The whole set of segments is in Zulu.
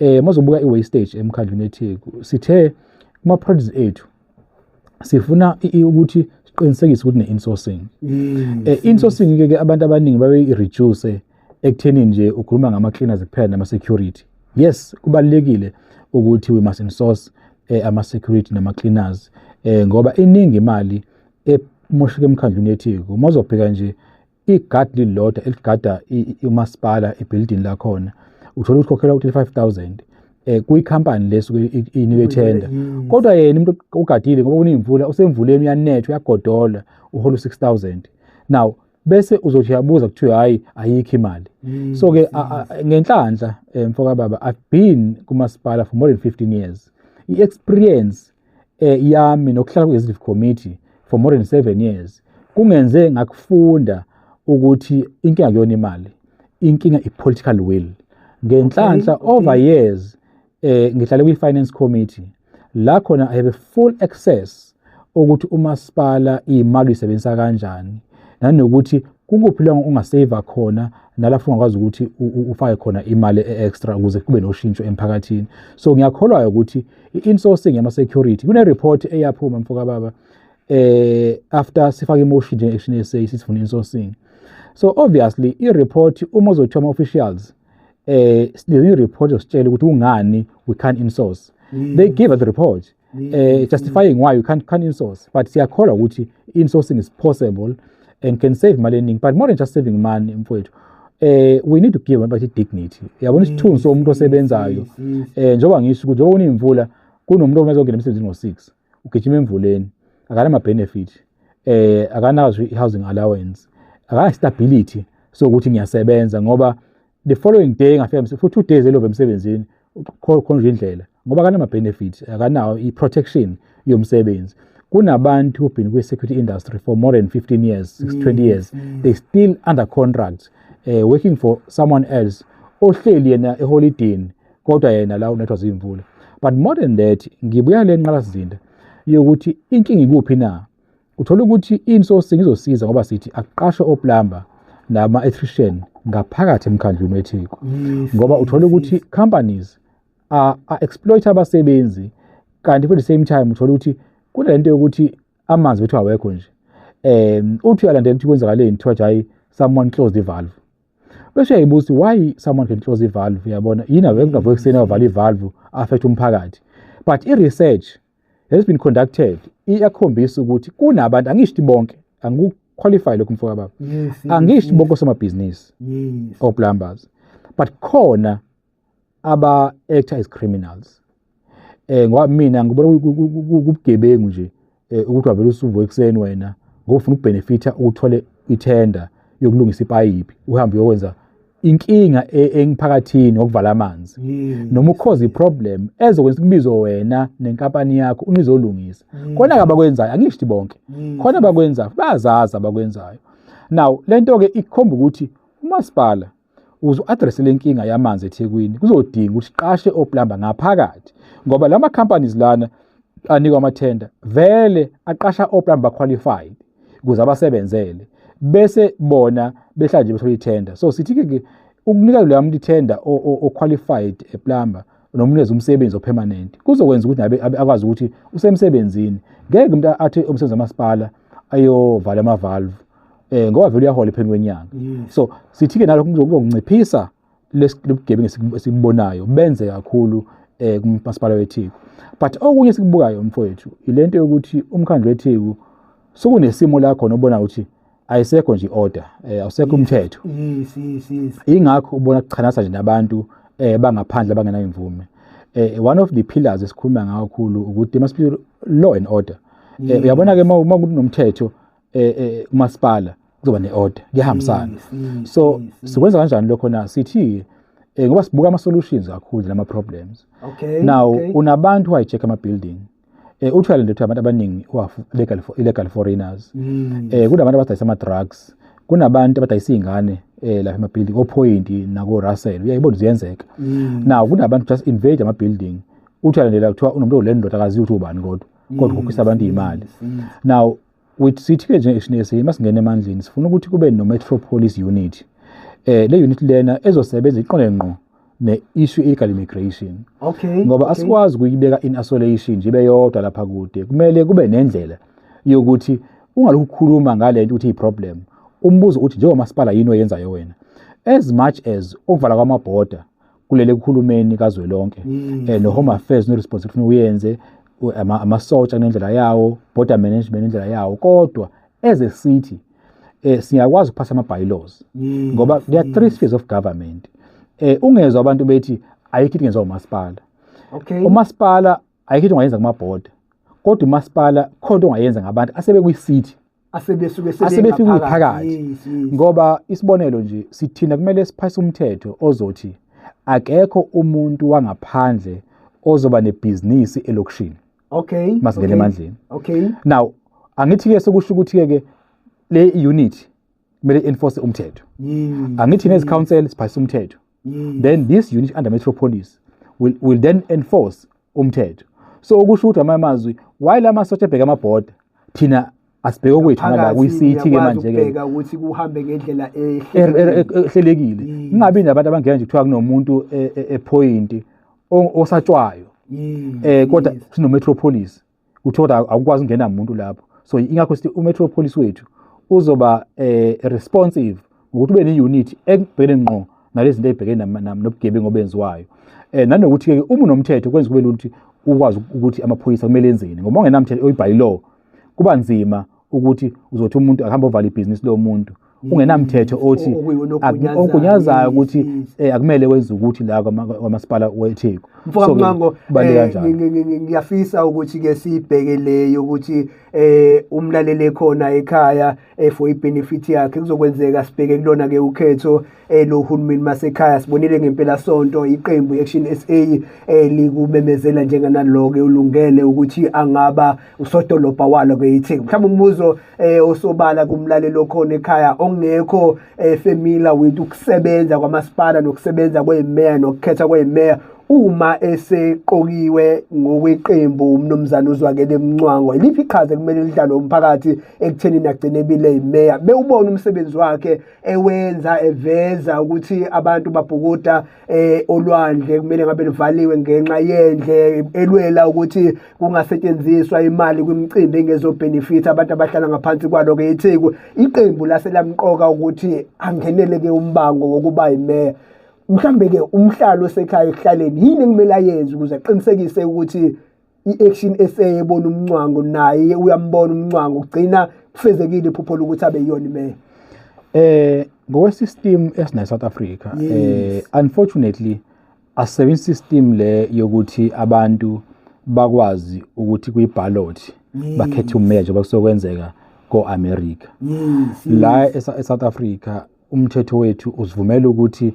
Mazobuka i-wastage emkhandlwini eTheku, sithe kuma projects ethu sifuna ukuthi siqinisekise ukuthi ne-insourcing. Insourcing ke abantu abaningi babe reduce ekutheni nje ukhuluma ngama cleaners kuphela nama security. Yes, kubalulekile ukuthi we must insource ama security nama cleaners, ngoba iningi imali emosheka emkhandlwini eTheku. Uma uzobheka nje igadi lilodwa eligada umasipala ebuilding lakhona, uthola ukuthi khokhelwa u-35,000 kuyikhampani lesuke inikwe tender, kodwa yena umuntu ugadile ngoba kuneyimvula, usemvuleni, uyanetha, uyagodola, uhola u-6000. Now bese uzothi uyabuza, kuthiwe hayi, ayikho imali. So ke ngenhlanhla, mfoka baba, I've been kumasipala for more than 15 years. I-experience yami nokuhlala ku-executive committee for more than 7 years kungenze ngakufunda ukuthi inkinga kuyona imali, inkinga i-political will. Ngenhlanhla, over years ngihlale kwi-finance committee la khona I have a full access ukuthi umasipala imali uyisebenzisa kanjani, nanokuthi kukuphi la ungasave khona nalapho ungakwazi ukuthi ufake khona imali e-extra ukuze kube noshintsho emphakathini. So ngiyakholwa ukuthi i-insourcing yama-security, kune-report eyaphuma, mfoka baba, after sifake imotion nje Action SA sifuna insourcing. So obviously i-report, uma uzothiwa ama-officials sinye report ositshela ukuthi kungani we can't insource, they give us the report justifying why we can't insource. But siyakholwa ukuthi insourcing is possible and can save money eningi. But more than just saving money, mfowethu, we need to give abantu dignity, yabona, isithunzi somuntu osebenzayo. Njengoba ngisho ukuthi njengoba kunemvula, kunomuntu omele ozongena emsebenzini ngo-6, ugijima emvuleni, akanama benefit, akanazo i-housing allowance, akana stability sokuthi ngiyasebenza, ngoba the following day ngafika for 2 days elove emsebenzini, khonje indlela, ngoba akanama benefit, akanawo i-protection yomsebenzi. Kunabantu who've been kwi-security industry for more than 15 years, 20 years, they still under contract, working for someone else ohleli yena eholidini, kodwa yena la unethwa zimvula. But more than that, ngibuya le nqalasizinda yokuthi inkinga ikuphi na. Uthola ukuthi insourcing izosiza ngoba sithi akuqashwe oplumber nama-electrician ngaphakathi emkhandlwini weTheku, ngoba uthola ukuthi companies are exploit abasebenzi, kanti for the same time uthola ukuthi kunalento yokuthi amanzi bethu awekho nje. Uthi uyalandela ukuthi kwenzakaleni, kuthiwa nje hayi, someone closed the valve. Bese uyayibuza ukuthi why someone can close i-valve, uyabona yini, awekho ngavuka ekuseni avala i-valve, affect umphakathi. But i-research has been conducted iyakhombisa ukuthi kunabantu, angisho bonke, angiku-qualify lokhu, mfoka baba, angisho bonke osomabhizinisi o-plumbers, but khona aba-act as criminals, ngoba mina ngibona kubugebengu nje ukuthi wavele usuvuka ekuseni wena ngoba ufuna ukubenefitha, uthole ithenda yokulungisa ipayipi, uhambe uyokwenza inkinga emphakathini ngokuvala amanzi, noma u-cause iproblem ezokwenza kubizwe wena nenkampani yakho unizolungisa. Khona abakwenzayo, angisho bonke, khona abakwenzayo, bayazazi abakwenzayo. Now lento ke ikhomba ukuthi umasipala uze u-address le nkinga yamanzi eThekwini kuzodinga ukuthi qashe oplumber ngaphakathi, ngoba lama companies lana anikwa amathenda vele aqasha oplumber qualified ukuze abasebenzele, bese bona behla nje bethola ithenda. So sithi ke ukunika loya muntu ithenda o-qualified plumber nomnikeza umsebenzi opermanent kuzokwenza ukuthi nabe akwazi ukuthi usemsebenzini. Ngeke umuntu athi umsebenzi wamasipala ayovala ama-valve, ngoba vele uyahola epheni kwenyanga. So sithi ke nalokho kuzokunciphisa lobugebengu esikubonayo benze kakhulu kumasipala weTheku. But okunye esikubukayo, mfowethu, ilento yokuthi umkhandlu weTheku sokunesimo la khona ubona ukuthi ayisekho nje i-order, awusekho umthetho. Ingakho ubona kuchanasa nje nabantu bangaphandle abangenayo imvume. One of the pillars esikhuluma ngayo kakhulu ukuthi there must be law and order. Uyabona ke, uma kunomthetho kumasipala kuzoba ne-order, kuyahambisana. So sikwenza kanjani lokho na? Sithi ngoba sibuka ama solutions kakhulu lama problems. Now unabantu who hijack ama building, uthi uyalenda ukuthi abantu abaningi who are illegal foreigners, kunabantu abadayisa ama drugs, kunabantu abadayisa izingane lapha ema building oPoint nako Russell, uyayibona ziyenzeka. Now kunabantu just invade ama building, uthi uyalandela kuthiwa unomuntu olandlord, akaziyo ukuthi ubani, kodwa ukhokhisa abantu imali. Now with sithi ke nje Action SA, masingena emandleni sifuna ukuthi kube no Metro Police unit. Le unit lena ezosebenza iqonde ngqo. ne-issue illegal immigration. Ngoba asikwazi ukuyibeka in isolation nje, ibe yodwa lapha kude. Kumele kube nendlela yokuthi ungalokhu ukhuluma ngale nto ukuthi iyi-problem. Umbuzo uthi, njengomasipala yini oyenzayo wena? As much as ukuvala kwamabhoda kulele kuhulumeni kazwelonke, no-Home Affairs no-responsibility uyenze, amasotsha nendlela yawo, border management nendlela yawo, kodwa as a city siyakwazi ukuphasa ama-bylaws, ngoba there are three spheres of government. Ungezwa abantu bethi ayikho into engenziwa umasipala. Umasipala ayikho into ongayenza kumabhoda, kodwa umasipala khona into ongayenza ngabantu asebekwi-city, asebesuke asebefika sebengaphakathi. phakathi. Ngoba isibonelo nje, sithina kumele siphase umthetho ozothi akekho umuntu wangaphandle ozoba nebhizinisi elokishini masingena emandleni. Now angithi-ke sekusho ukuthi-ke ke le unit kumele enforce umthetho. Angithi nezi council siphasisa umthetho, then this unit under Metropolis will then enforce umthetho. So okusho ukuthi, amanye amazwi, while amasotsha ebheka amabhoda, thina asibheke okwethu ngala Phakathi kwi-city ke niyakwazi manje ke ukubheka ukuthi kuhambe ngendlela ehlelekile. Ehlelekile, kungabi nabantu abangena nje kuthiwa kunomuntu ePoint osatshwayo, kodwa sino Metropolis, kuthiwa kodwa akukwazi ukungena umuntu lapho. So ingakho sithi uMetropolis wethu uzoba responsive ngokuthi ube ne-unit ekubhekene ngqo nalezi zinto ey'bhekene nobugebengu obenziwayo, nanokuthi-ke uma unomthetho kwenza kube lula ukuthi ukwazi ukuthi amaphoyisa kumele enzeni, ngoba ungenamthetho oyi-bylaw kuba nzima ukuthi uzothi umuntu akuhambe ovala ibhizinisi lomuntu ungenamthetho othi Okuyiwona ogunyazayo, ogunyazayo ukuthi akumele wenze ukuthi la kwamasipala weTheku. Mfoka So-ke, Mncwango, kubaluleke kanjalo. Ngiyafisa ukuthi ke sibheke le ukuthi umlaleli khona ekhaya, for ibenefit yakhe kuzokwenzeka sibheke kulona ke ukhetho lohulumeni masekhaya. Sibonile ngempela sonto iqembu Action SA likumemezela njenganalo ke ulungele ukuthi angaba usodolobha walo ke iTheku. Mhlawumbe umbuzo osobala kumlaleli okhona ekhaya ongekho familiar with ukusebenza kwamasipala nokusebenza kwemeya nokukhetha kwemeya, uma eseqokiwe ngokweqembu umnumzane uZwakele Mncwango, iliphi iqhaza ekumele lidlalwe umphakathi ekutheni agcine ebile imeya, bewubona umsebenzi wakhe ewenza, eveza ukuthi abantu babhukuda olwandle kumele ngabe livaliwe ngenxa yendle, elwela ukuthi kungasetshenziswa imali kwimicimbi engezobenefit abantu abahlala ngaphansi kwalo ke iTheku, iqembu lase lamqoka ukuthi angenele ke umbango wokuba imeya? Mhlambe ke umhlalo osekhaya ekuhlaleni yini ekumele ayenze ukuze aqinisekise ukuthi i-Action SA ebona uMncwango naye uyambona uMncwango, kugcina kufezekile iphupho lokuthi abe yiyona imeya? Ngokwe-system esinayo South Africa, unfortunately asebenzisi system le yokuthi abantu bakwazi ukuthi kwi-ballot bakhethe umeya njengoba kusokwenzeka ko-America. La eSouth Africa umthetho wethu usivumela ukuthi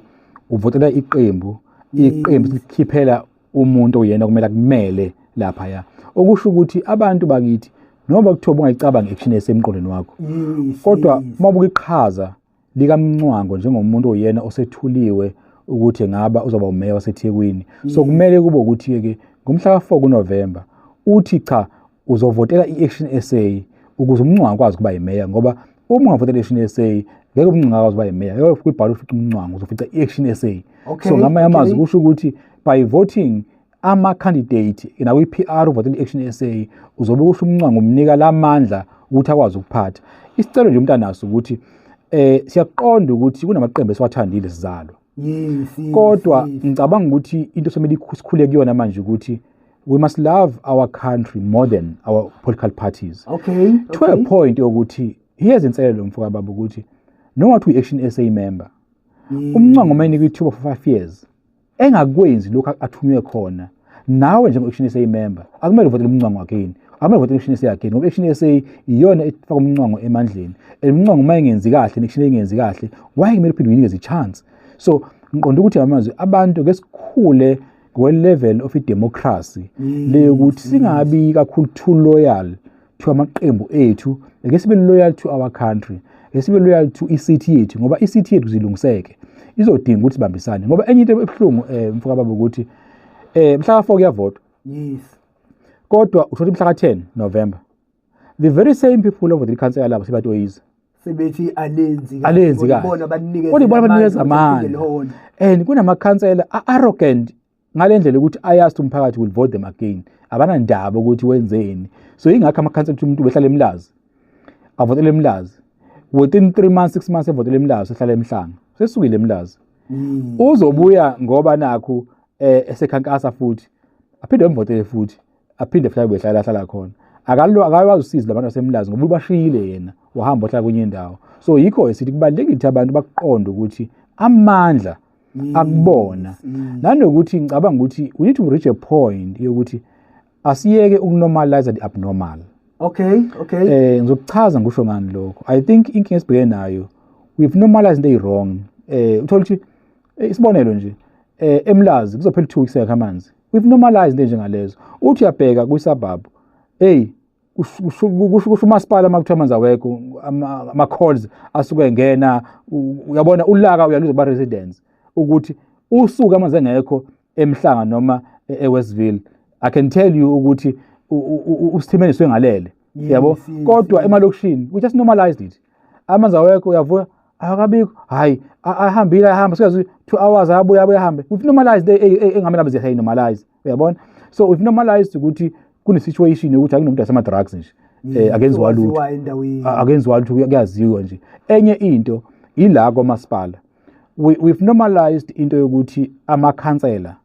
uvotela iqembu, iqembu likhiphela umuntu oyena kumele akumele laphaya. Okusho ukuthi abantu bakithi, noma kuthiwa ungayicabanga Action esemqondweni wakho, kodwa uma ubuka iqhaza likaMncwango njengomuntu oyena osethuliwe ukuthi ngaba uzoba umeya waseThekwini, so kumele kube ukuthi ke ngomhla ka4 kuNovember uthi cha, uzovotela i-Action SA ukuze uMncwango akwazi ukuba yimeya, ngoba uma ungavotela i-Action SA ngeke uMncwango akwazi ukuba yimeya. Ngeke kwibhalo ufice uMncwango, uzofica i-Action SA. So ngamanye amazwi kusho ukuthi by voting ama-candidate nakwi-PR, uvotela i-Action SA, uzobe kusho uMncwango umnika lamandla ukuthi akwazi ukuphatha. Isicelo nje umuntu anaso ukuthi siyaqonda ukuthi kunamaqembu esiwathandile sizalwa, kodwa ngicabanga ukuthi into somele sikhule kuyona manje ukuthi we must love our country more than our political parties, to a point yokuthi here's inselelo, mfoka baba, ukuthi noma uthi uyi-Action SA member, uMncwango uma enikwa ithuba for 5 years engakwenzi lokhu athunywe khona, nawe njengo-Action SA member akumele uvotele uMncwango again, akumele uvotele i-Action SA again, ngoba i-Action SA iyona efaka uMncwango emandleni, and uMncwango uma engenzi kahle ne-Action engenzi kahle, why kumele uphinde uyinikeze i-chance? So ngiqonda ukuthi amazwi abantu ke sikhule ngokwe-level of i-democracy leyo, ukuthi singabi kakhulu too loyal to amaqembu ethu, ake sibe loyal to our country, ake sibe loyal to i-city yethu, ngoba i-city yethu zilungiseke izodinga ukuthi sibambisane. Ngoba enye into ebuhlungu, mfoka baba, ukuthi mhla ka4 kuyavotwa, kodwa uthola mhla ka10 November the very same people ovotela ikhansela labo sebatoyiza. Sebethi alenzi kahle. Alenzi kahle. Kodwa ibona abanikeza Kodwa ibona abanikeza amandla ukuthi amandla. lihole. And kunamakhansela a-arrogant ngale ndlela ukuthi ayazi ukuthi umphakathi will vote them again, abanandaba ukuthi wenzeni. So yingakho amakhansela ukuthi umuntu behlala eMlazi, avotele eMlazi, within 3 months, 6 months evotele eMlazi, ehlala eMhlanga, sesukile eMlazi, uzobuya ngoba nakhu esekhankasa futhi aphinde emvotele futhi, aphinde futhi abe hlala hlala khona. Akalo akakwazi usizo labantu baseMlazi ngoba ubashiyile yena, wahamba ohlala kwenye indawo. So yikho esithi kubalulekile ukuthi abantu bakuqonde ukuthi amandla akubona, nanokuthi ngicabanga ukuthi we need to reach a point yokuthi asiyeke ukunormalize the abnormal. Okay. Ngizokuchaza ngisho ngani lokho. I think inkinga esibhekene nayo, we've normalized into wrong. Uthola ukuthi isibonelo nje, eMlazi kuzophela 2 weeks yakho amanzi. We've normalized into njengalezo. Uthi uyabheka kwi-suburb, hey, kusho umasipala uma kuthiwa amanzi awekho, ama calls asuke engena, uyabona ulaka uyaluza ba residents ukuthi usuku amanzi engekho eMhlanga noma eWestville. I can tell you ukuthi usithimeni ngalele, yabo. Kodwa emalokishini we just normalized it. Amanzi awekho, uyavuka, akabikho, hayi, ahambile, ahamba sikazi 2 hours, abuya, abuya, ahambe. We've normalized engamele abe normalize, uyabona. So we've normalized ukuthi kune situation yokuthi akunomuntu asema drugs nje, akenziwa lutho. Waziwa endaweni. Akenziwa lutho, kuyaziwa nje. Enye into ila kwamasipala, we've normalized into yokuthi amakhansela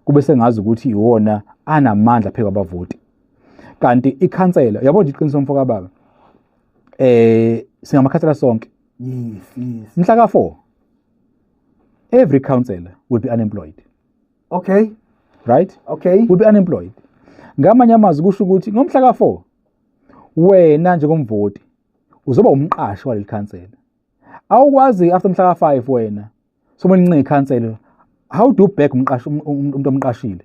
kube sengazi ukuthi iwona anamandla phezulu kwabavoti, kanti ikhansela, uyabona nje, iqiniso mfoka baba, singamakhansela sonke. yes Mhla ka4 every councillor will be unemployed. Right? Okay. Will be unemployed. Ngamanye amazwi kusho ukuthi ngomhla ka4 wena njengomvoti uzoba umqashi waleli khansela. Awukwazi after mhla ka5 wena someone incinga ikhansela. How do you back umqashi, umuntu omqashile?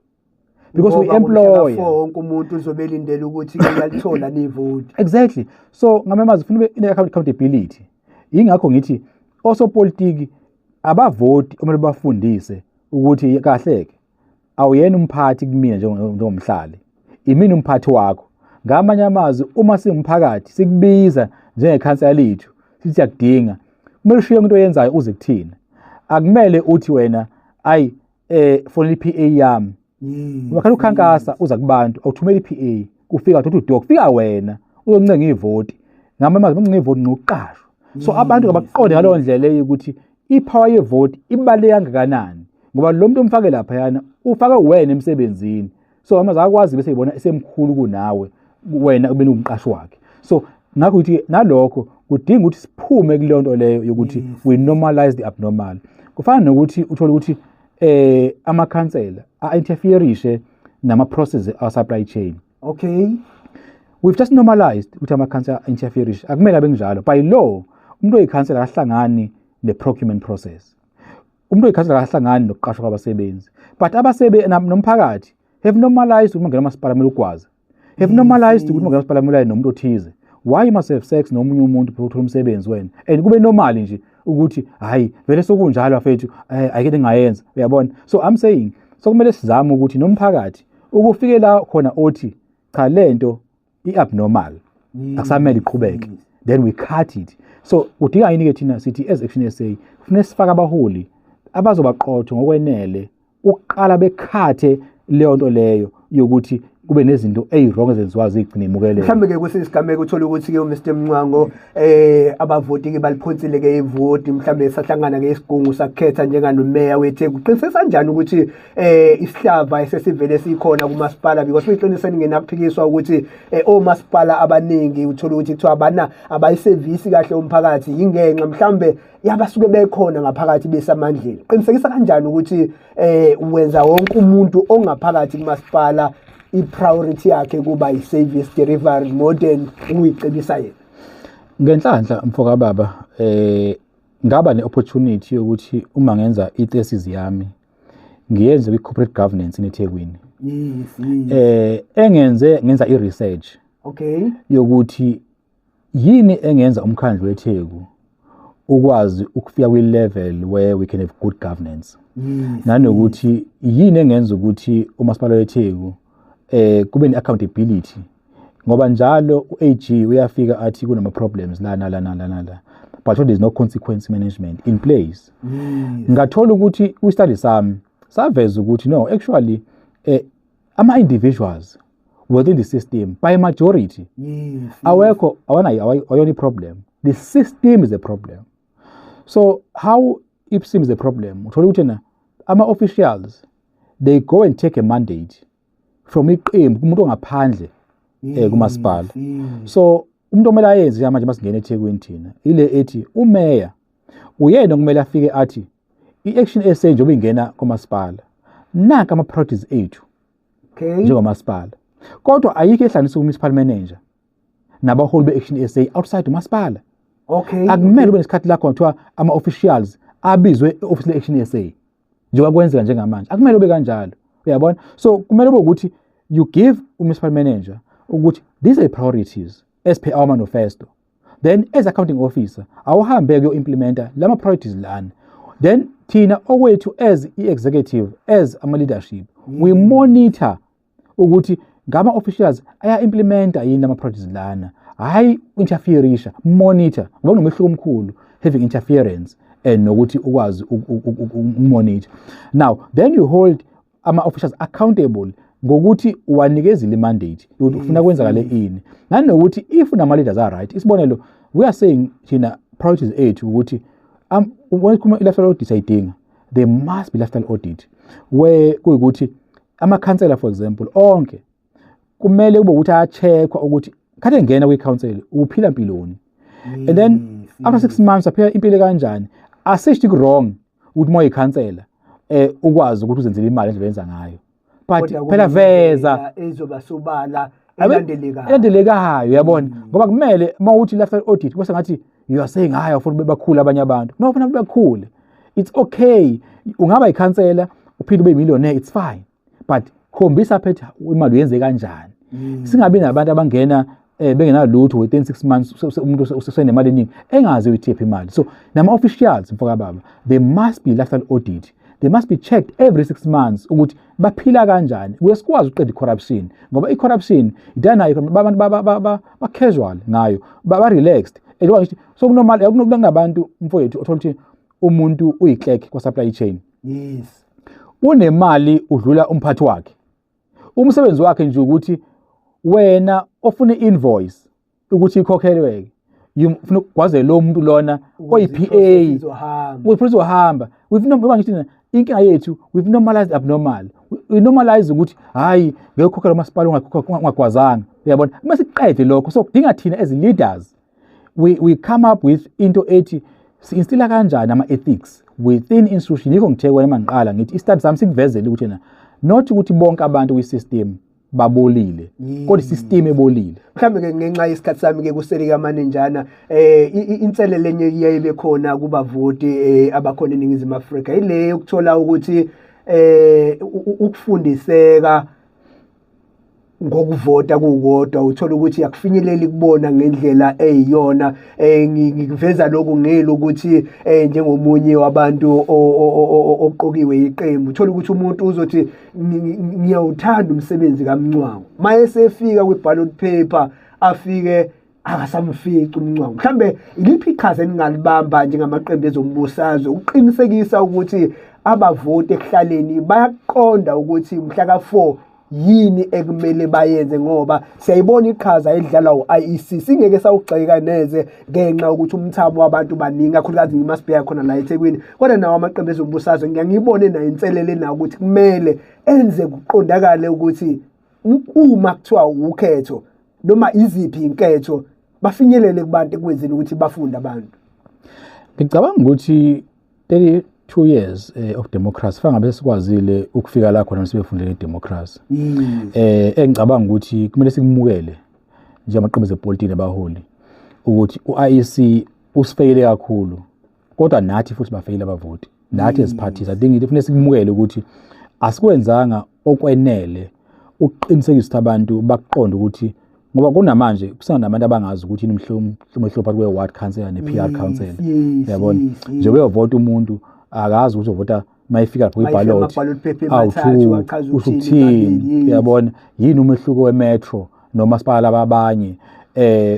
Because we Ngoba ngomhla employ. ka-4 wonke umuntu uzobe elindele ukuthi uyalithola nevoti. Exactly. So ngamanye amazwi ufuna ube ine accountability. Yingakho ngithi osopolitiki, abavoti kumele bafundise ukuthi kahle ke awuyena umphathi kumina njengomhlali, imina umphathi wakho. Ngamanye amazwi, uma singumphakathi sikubiza njengekhansela lethu, sithi siyakudinga, kumele ushiye into oyenzayo uze kuthina. Akumele uthi wena, ayi, fonela i-PA yami. Wakhala ukhankasa, uza kubantu, awuthumela i-PA, kufika uthi udo kufika wena uzoncenga ivoti. Ngamanye amazwi uncenga ivoti nokuqashwa. So abantu abaqonde ngaleyo ndlela leyo ukuthi ipower yevoti ibaluleke kangakanani, ngoba lo muntu omfake laphayana ufake wena emsebenzini. So amaze akwazi bese ibona esemkhulu kunawe wena ube umqashi wakhe. So ngakho ukuthi nalokho kudinga ukuthi siphume kuleyo nto leyo yokuthi we normalize the abnormal. Kufana nokuthi uthole ukuthi amakhansela a-interferishe nama-process a-supply chain. We've just normalized ukuthi amakhansela interferishe. Akumele abe njalo. By law, umuntu oyikhansela akahlangani ne-procurement process, umuntu oyikhansela akahlangani nokuqashwa kwabasebenzi, but abasebenzi nomphakathi have normalized ukuthi ungena umasipala kumele ugwaze, have normalized ukuthi ungena umasipala kumele nomuntu othize. Why you must have sex nomunye umuntu before uthola umsebenzi wena? And kube normal nje ukuthi hayi, vele sokunjalo bafethu, ayikho engayenza, uyabona. So I'm saying, so kumele sizame ukuthi nomphakathi ukufike la khona othi cha, lento i-abnormal, akusamele iqhubeke, then we cut it. So kudinga yini ke? Thina sithi as Action SA kufanele sifake abaholi abazoba qotho ngokwenele ukuqala bekhathe leyo nto leyo yokuthi kube nezinto eyi-wrong ezenziwayo zigcine imukeleke. Mhlawumbe ke kwesinye isigameko uthola ukuthi ke uMr Mncwango, abavoti ke baliphonsile ke ivoti, mhlawumbe sahlangana ke isigungu sakukhetha njenganomeya weTheku. Uqinisekisa kanjani ukuthi isihlava esesivele sikhona kumasipala? Because kuyiqiniso ningenakuphikiswa ukuthi omasipala abaningi uthola ukuthi kuthiwa abana abayisevisi kahle umphakathi, yingenxa mhlawumbe yabasuke bekhona ngaphakathi besamandleni. Qinisekisa kanjani ukuthi wenza wonke umuntu ongaphakathi kumasipala i-priority yakhe kuba i-service delivery more than ukuyicebisa yena? Ngenhlanhla mfoka baba, ngaba ne-opportunity yokuthi uma ngenza i-thesis yami ngiyenze kwi-corporate governance eThekwini. Engenze ngenza i-research yokuthi yini engenza umkhandlu weTheku ukwazi ukufika kwi-level where we can have good governance, nanokuthi yini engenza ukuthi umasipala weTheku kube ne-accountability. Ngoba njalo u-AG uyafika athi kunama problems la nala nala nala, but there is no consequence management in place. Ngathola ukuthi kwi-study sami saveza ukuthi no, actually ama individuals within the system by majority awekho, awanayo, awayona i-problem. The system is a problem. So how i-system is a problem, uthola ukuthi na ama-officials, they go and take a mandate from iqembu kumuntu ongaphandle kumasipala. So umuntu omele ayenze njengamanje masingena eThekwini thina ile ethi umeya uyena okumele afike athi i-Action SA njengoba ingena kwamasipala, nanka ama-priorities ethu njengomasipala, kodwa ayikho ehlanganiswa ku-municipal manager nabaholi be-Action SA outside umasipala. Akumele ube nesikhathi la khona kuthiwa ama-officials abizwe e-office le-Action SA njengoba kwenzeka njengamanje. Akumele ube kanjalo, uyabona? So kumele ube ukuthi you give u-municipal manager ukuthi these are the priorities as per our manifesto, then as accounting officer awuhambe kuyo-implementa lama priorities lana, then thina okwethu as i-executive, as ama-leadership, we monitor ukuthi ngama-officials aya-implementa yini lama priorities lana, hhayi interferisha, monitor, ngoba kunomehluko omkhulu having interference and nokuthi ukwazi ukumonitor. Now then you hold ama-officials accountable ngokuthi uwanikezile i-mandate ukuthi ufuna kwenzakale ini, nanokuthi if unama-leaders a-right. Isibonelo, we are saying thina priorities ethu ukuthi when ikhuluma i-lifestyle audit ayidinga, there must be lifestyle audit where kuyikuthi amakhansela, for example, onke kumele kube ukuthi aya-checkwa ukuthi khathi engena kwi-council uphila mpiloni, and then after 6 months aphila impilo kanjani. Asisho ku-wrong ukuthi uma uyikhansela ukwazi ukuthi uzenzele imali endlela oyenza ngayo, but Kodwa phela veza kunendlela ezoba sobala, elandelekayo. Elandelekayo, uyabona, ngoba kumele uma uthi lifestyle audit bese ngathi you are saying hayi, ufuna bakhule abanye abantu. No, ufuna bakhule, it's okay, ungaba ikhansela uphinde ube millionaire, it's fine, but khombisa phethe imali uyenze kanjani. Singabi nabantu abangena bengenalutho within 6 months umuntu usenemali eningi engazi uyithephi imali. So nama officials, mfoka baba, there must be lifestyle audit, they must be checked every 6 months ukuthi baphila kanjani, ukuze sikwazi ukuqeda i-corruption, ngoba i-corruption idanayo abantu ba casual ngayo, ba relaxed and ngithi so kunormal kunabantu, mfowethu, othola ukuthi umuntu uyi-clerk kwa-supply chain, unemali udlula umphathi wakhe. Umsebenzi wakhe nje ukuthi wena ofuna i-invoice ukuthi ikhokhelweke, ufuna ukugwazela lo muntu lona oyi-PA izohamba. Ufuna izohamba. We've no, ngoba ngithi inkinga yethu, we've normalized abnormal. We normalize ukuthi hayi, ngeke ukhokhele umasipala ungagwazanga, uyabona? Uma siqede lokho, so kudinga thina as leaders we come up with into ethi si-instilla kanjani ama-ethics within institution. Yikho ngithe wena mangiqala ngithi i-study sami sikuvezele ukuthi na not ukuthi bonke abantu kwi-system babolile, kodwa i-system ebolile. Mhlawumbe ke ngenxa yesikhathi sami ke kusele kamanenjana, inselele enye iyaye ibe khona kubavoti abakhona eNingizimu Afrika ile yokuthola ukuthi ukufundiseka ngokuvota kukodwa uthola ukuthi akufinyeleli kubona ngendlela eyiyona. Ngikuveza lokhu ngelo ukuthi njengomunye wabantu oqokiwe iqembu, uthola ukuthi umuntu uzothi ngiyawuthanda umsebenzi kaMncwango, mayesefika kwi-ballot paper afike akasamfici uMncwango. Mhlambe iliphi iqhaza eningalibamba njengamaqembu ezombusazwe ukuqinisekisa ukuthi abavoti ekuhlaleni bayaqonda ukuthi mhla ka-4 yini ekumele bayenze? Ngoba siyayibona iqhaza elidlalwa u-IEC, singeke sawugxeka neze ngenxa yokuthi umthamo wabantu baningi, kakhulukazi ngimasibheka khona la eThekwini, kodwa nawo amaqembu ezombusazwe ngiyangibone nayo inselele nawo ukuthi kumele enze kuqondakale ukuthi uma kuthiwa ukhetho noma iziphi inketho bafinyelele kubantu ekwenzeni ukuthi bafunde abantu. Ngicabanga ukuthi 32 years of democracy fangabe ngabe sikwazile ukufika la khona sibefundele democracy. Engicabanga ukuthi kumele sikumukele njengamaqembu ezepolitiki nabaholi ukuthi u-IEC usifeyile kakhulu, kodwa nathi futhi bafeyile abavoti, nathi as parties. I think kufanele sikumukele ukuthi asikwenzanga okwenele ukuqinisekisa ukuthi abantu bakuqonde ukuthi, ngoba kunamanje kusenabantu abangazi ukuthi yini umehluko phakathi kwe-ward councillor ne-PR councillor, yabona? Nje uyovota umuntu akazi ukuthi uvota mayifika lapho Mayifika kwi-ballot ama-ballot paper emathathu, awu-two achaza usho ukuthini ukuthini, kabili, yes. Uyabona, yini umehluko we-metro nomasipala abanye.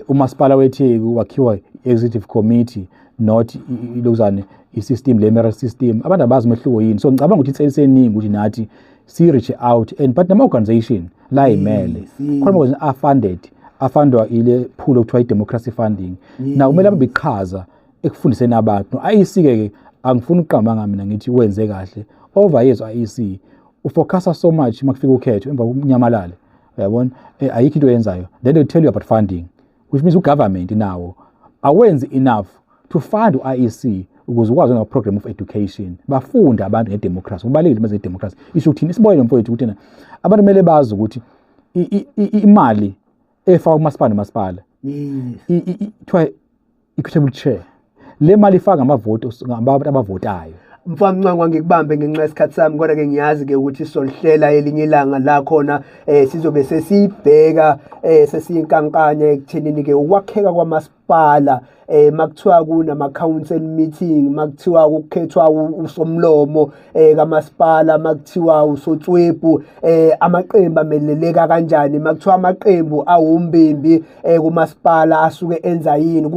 Umasipala weTheku wakhiwa executive committee, not ilokuzane i-system le mayoral system. Abantu abazi umehluko yini. So ngicabanga ukuthi inselelo eningi ukuthi nathi si reach out and but nama organization la imele khona ama are funded, afundwa ile pool okuthiwa i-democracy funding. Na kumele abe iqhaza ekufundiseni abantu. No IEC ke, angifuni ukuqamba ngami mina ngithi wenze kahle. Over years IEC ufocusa so much makufika ukhetho, emva kunyamalale, uyabona, ayikho into oyenzayo. Then they tell you about funding, which means ugovernment nawo awenzi enough to fund u-IEC ukuze ukwazi una program of education, bafunde abantu ngedemocracy. Kubalulekile manje idemocracy isho ukuthini. Isibonelo, mfowethu, ukuthi abantu kumele bazi ukuthi imali efakwa kumasipala nomasipala kuthiwa equitable share. Le mali ifaka ngamavoti ngabantu abavotayo. Mfana Mncwango, ngikubambe ngenxa yesikhathi sami, kodwa ke ngiyazi ke ukuthi sizolihlela elinye ilanga la khona sizobe sesibheka sesiyinkankanya ekuthenini ke ukwakheka kwamasipala, makuthiwa kunama council meeting, makuthiwa ukukhethwa usomlomo kamasipala, makuthiwa usotswebhu, amaqembu ameleleka kanjani, makuthiwa amaqembu awumbimbi kumasipala asuke enza yini,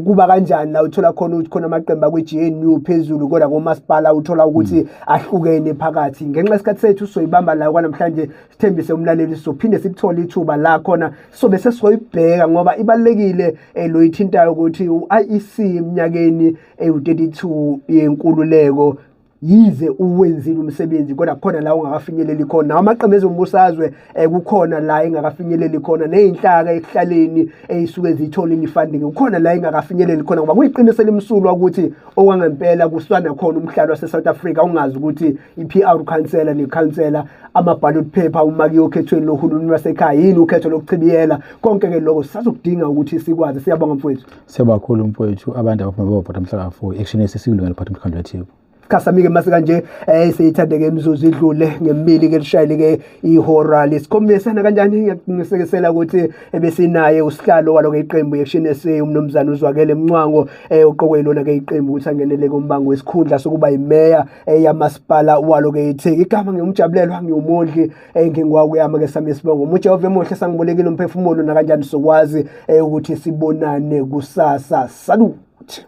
kuba kanjani la uthola khona ukuthi khona amaqembu akwi-GNU phezulu, kodwa komasipala uthola ukuthi ahlukene phakathi. Ngenxa yesikhathi sethu sizoyibamba la kwanamhlanje. Sithembise umlaleli sizophinde sikuthole ithuba la khona sobe sesizoyibheka, ngoba ibalulekile lo ithintayo ukuthi u-IEC eminyakeni ewu-32 yenkululeko, yize uwenzile umsebenzi, kodwa kukhona la ungakafinyeleli khona. Nawo amaqembu ezombusazwe kukhona la engakafinyeleli khona, ney'nhlaka ekuhlaleni ey'suke ziyitholile i-funding kukhona la engakafinyeleli khona, ngoba kuyiqiniso elimsulwa ukuthi okwangempela kuswana khona umhlalo wase-South Africa ungazi ukuthi i-PR councillor ne-councillor, ama-ballot paper uma kuyokhethweni lohulumeni wasekhaya yini, ukhetho lokuchibiyela, konke-ke lokho sisazokudinga ukuthi sikwazi. Siyabonga, mfowethu. Siyabonga kakhulu, mfowethu. Abantu abaphuma beyovota mhla ka-4, Action SA sikulungele ukuphatha umkhandlu weTheku. Sikhathi mase kanje seyithande-ke imizuzu idlule ngemibili ke lishayile ke ihora lesikhombisa. Kanjani ngiyakuqinisekisela ukuthi ebesinaye usihlalo walo-ke iqembu i-Action SA, umnumzane uZwakele Mncwango, uqokwe lona-ke iqembu ukuthi angenele kumbango wesikhundla sokuba yimeya yamasipala walo-ke iTheku. Igama ngingumjabulelwa, ngiwumondli, ngingowakweyama-ke sami isibongo. UJehova emuhle sangibolekile umphefumulo, nakanjani sokwazi ukuthi sibonane kusasa. Salute.